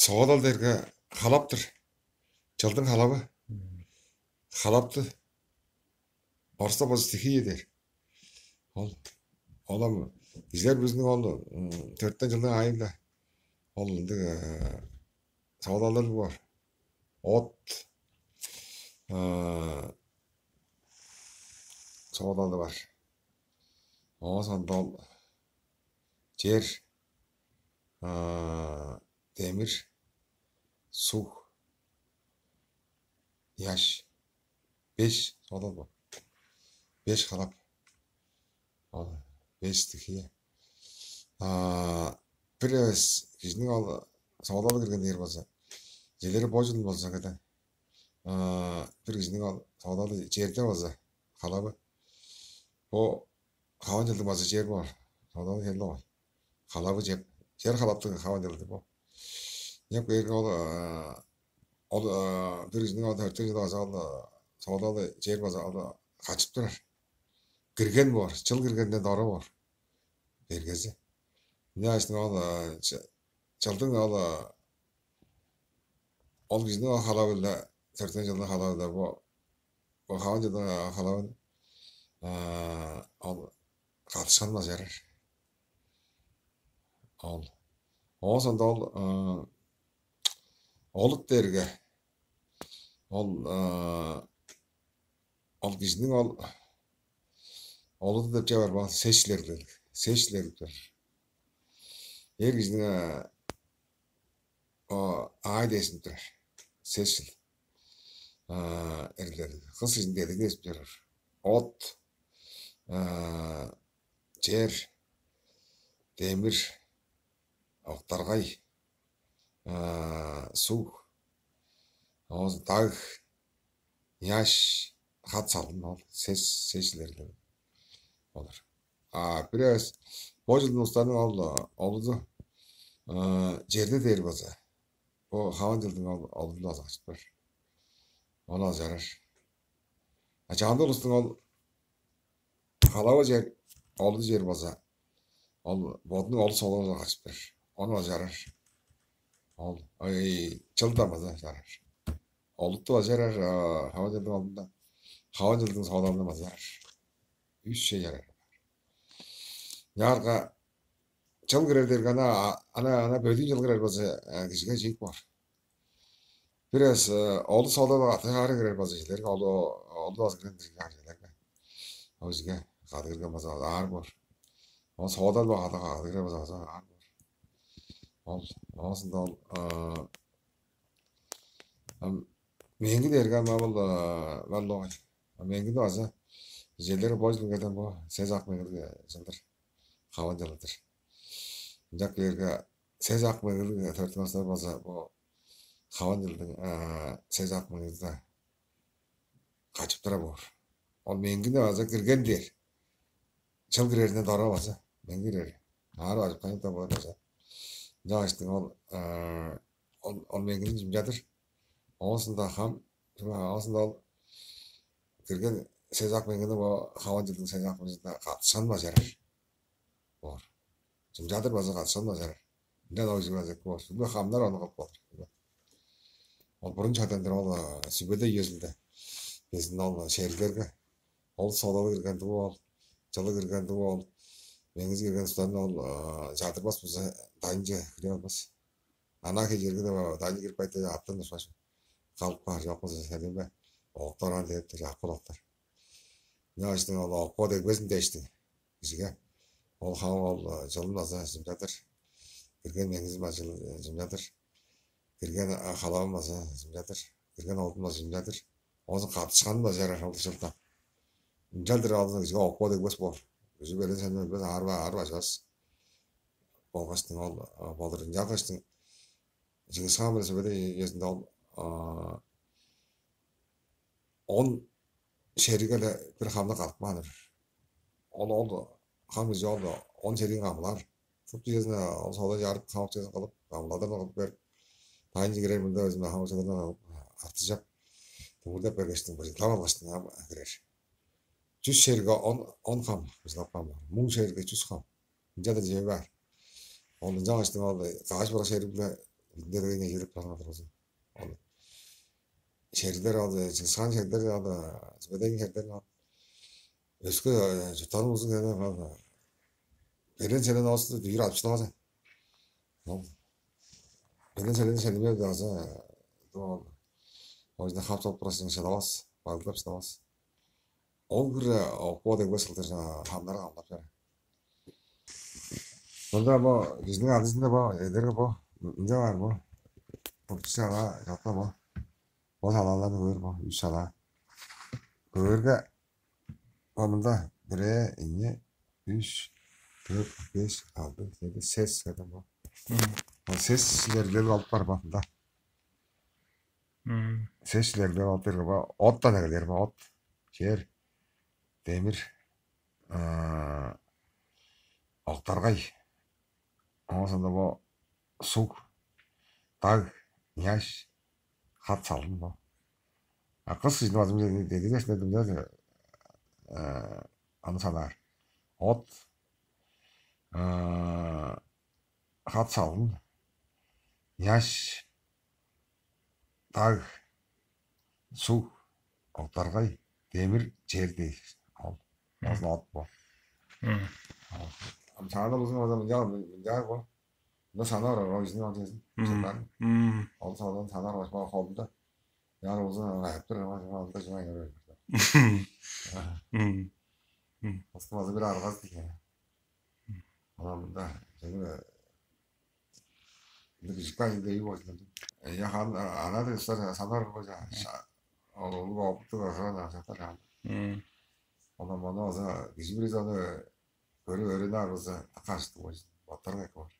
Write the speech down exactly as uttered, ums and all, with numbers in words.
Тоодал дээрге халап-тыр. Чылдың халавы. Халапты орустап болза стихия дээр. Ол олам кижилер, биздин ол төрттен жылдың айында ол ындыг соодалдар бар. От соодалы бар. Оон сондо ол чер, демир, суг, ыяш. Беш соодал бар. Беш халап. Ол беш стихия. Бир эвес кижиниң ол соодалы кирген дээр болза, желери бо чылын болза кеде, бир кижиниң ол соодалы черде болза, халавы, бо хаван чылдың база чер боор. Соодалы херле боор. Халавы чеп, чер халаптыг хаван чылды бо. Ынчап кээрге ол ол бир кижиниң ол төрттен чылы база ол соодалы чер база ол качып турар. Кирген боор, чыл киргенден дора боор. Бергези. Ынчаашты ол чылдың ол ол кижиниң ол халавы-ла, төрттен чылдың халавы-ла бо бо хаван чылдың халавын ол катышкан база чарар. Ол оон сондо ол олут дээрге ол ол кижиниң ол олуду деп чавар баан сес чыл эргилелиг, сес чыл эргилелиг. Эр кижиниң аай дээшинип турар. Сес чыл эргилелиг. Кыс кижиниң дедиги дээшинип турар. От, чер, демир, октаргай, суг, оозун даг, ыяш, хат салдын ол сес сес чыл эргилелиг болур. А бир эвес бо чылдың улустарның ол олуду черде дээр болза, бо хаван чылдың ол олуду база качып турар. Ону база чарар. А чаанда улустуң ол халавы чер, олуду чер болза, ол бодунуң олус олуду база качып турар. Ону база чарар. Ол ой, чылдан база чарар. Олутту база чарар, хаван чылдың олунда, хаван чылдың соодалында база чарар. Үш чей чарар. Ынчаарга чыл кирер дээрге ана ана ана бөдүүн чыл кирер болза, кижиге чиик боор. Бир эвес олус соодал аты аарыг кирер болза, силерге ол олду база кирген дириг аар силерге. Ол кижиге кады кирген болза аар боор. Ол соодал бо кады кады кирер болза база аар боор. Ол оозунда ол меңги дээрге ама ол валлогай. Меңгини база желери бо чылын кеден бо сес ак меңгилиг чылдыр хаван чылыдыр. Ынчак кээрге сес ак меңгилиг төртүнү база бо хаван чылдың сес ак меңгилиде качып тура боор. Ол меңгини база кирген дээр. Чыл киреринден дора база меңги кирери. Аар бажып кайыптан болар база. Ынчааштың ол ол меңгини чымчадыр. Оозунда хам оозунда ол кирген сезак меңгини бо хаван чылдың сезак меңгинине катышкан база чарар. Боор. Чымчадыр база катышкан база чарар. Ынчан ол кижи база эки боор. Сүлбе хамнар ону кылып болур. Ол бурун чадандыр ол сүбеде үезинде безин ол шериглерге ол солалы кирген дуу ол, чылы кирген дуу ол, меңизи кирген устарын ол чадырбас болза дайынче кире албас. Ана хей черге дайынче кирип кайтты аттан ушпаш калып каар жок болза садимбе октор ан деп жакпыл октор. Ынчаштың ол окко дегбезин дээштиң кижиге. Ол хам ол чылын база чымчадыр. Кирген меңизин база чымчадыр. Кирген халавын база чымчадыр. Кирген олдун база чымчадыр. Оозун катышканын база чарар ол чылда. Ынчалдыр алза кижиге окко дегбес боор. Кижи белен сен билбес аарба аарба чыгас. Болгаштың ол болур ынчалгаштың Чыгышкаан-биле сөбеде үезинде ол он шериг эле бир хамны калып каан-дыр. Ол ол хам кижи ол он шеригин камылаар. Шупту чезин ол сода чарып хамык чезин кылып камыладыр кылып берип, тайынче кирер мында өзүнө хамык чедерин кылып артыжап, дүңгүрдеп бергештиң быжыглап алгаштың ам кирер. Чүс шеригге он он хам быжыглап каан боор. Муң шеригге чүс хам. Ынча-дыр чеби баар. Ол ынчангаштың ол каш быра шериг-биле Биздер эң эжелеп барган тургузун. Ол шерлер алды, чыгышкан шерлер алды, сүбедейин шерлер алды. Өске чурттарның узун кеде калды. Белен селен алысты дүйүр алып шыдаваза. Ол белен селен шелимер база ол ойда хап топ просто шыдавас, баглап шыдавас. Ол кире окуа дегбес кылдыр хамнары камдап бер. Мында бо кижиниң адызында бо эдерге бо мынча бар бо. Бо чала жатка бо. Бо салааларны көөр бо, үч сала. Көөрге бо мында бирээ, ийи, үч, төрт, беш, алды, сегиз, сес кадан бо. Ол сес силерлер алып бар бо мында. Сес силерлер алып берге бо. Оттан эгелер бо, от. Чер, демир, октаргай. Оон соонда бо суг, даг, ыяш, хат салдым бо. А кыс кижини базым дедигесинде дыңнаар аны санаар. От, хат салдым, ыяш, даг, суг, октаргай, демир, чер дээр. Ол базын от бо. Ам саана болзун ода мынча мынча бо. Мына сана бар, ол изин алып жезин. Ол санадан сана бар холунда. Яар болзун ана айтып тур, ана анда жана көрөөр. Оскун база бир аргаз деген. Ана мында жеңе Ындыг ижикпаан ындыг үй болчу. Я хан ана дыыстар санар бо жа. Ол улуг опыттыг ошоон ашактар жаан. Оно моно оза кижи бир аны көрүп өөрүнү арбыза такаштык болчу. Боттарга эки бар.